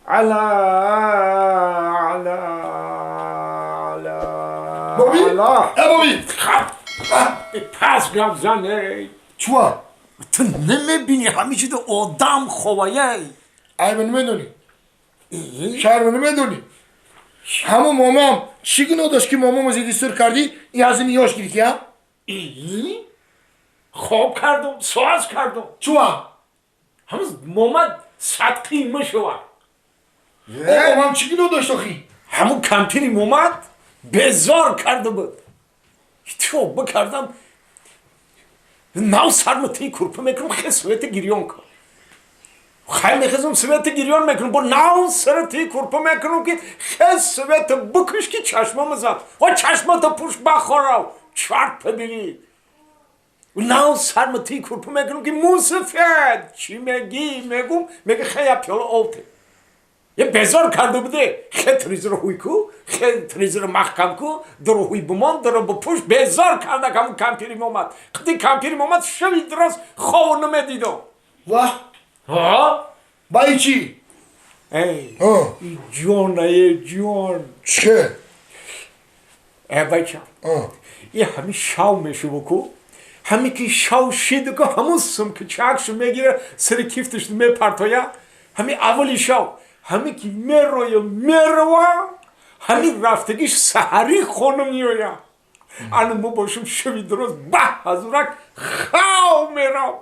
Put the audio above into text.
Ала, ала, ала. Боби? Ала. Э, Боби! Пас гап зан, эй. Чуа? Ту намебинӣ, ҳамин чида одам ховаяй. Айба намедонӣ, шаҳрба намедонӣ. Ҳамон момам чӣ гуноҳ дошт, ки момамо зиди сур кардӣ, ин аз ин ёш гирифтӣ, а? Хоб кардум, соз кардум. Чуа? Ҳамаз момад садқи мешава. Момам чӣ гуноҳ дошт охӣ? Ҳамун кампири момад безор карда буд. Тоба кардам, нав сарма тии курпа мекунам, хе света гирён кун. Хай мехезам, света гирён мекунам, бо нав сара тии курпа мекунам, ки хе света бикуш, ки чашмама зад. О, чашмата пуш бахорав, чарт побери. Нав сарма тии курпа мекунам, ки мусафед чӣ мегӣ, мегум, мега хе я пиёла ов те. Е, безор карда буде. Хе тризро ҳуй ку, хе тризро маҳкам ку, дуро ҳуй бимон, дуро бипӯш. Безор карда ҳамун кампири момад. Қиди кампири момад шави дуроз хов намедидом. Ваҳ! Ҳа. Ба и чӣ? Эй, ҷон, е ҷон. Чӣ? Э, бача, и ҳами шав мешаву ку, ҳами ки шав шиду ку, ҳамун сумкачакшу мегира, сари кифташ мепартоя. Ҳами аввали шав ҳами ки мероя, мерова, ҳами рафтагиш саҳарӣ хона меоя. Ана мо бошем, шави дуроз ба ҳазурак хав мерам.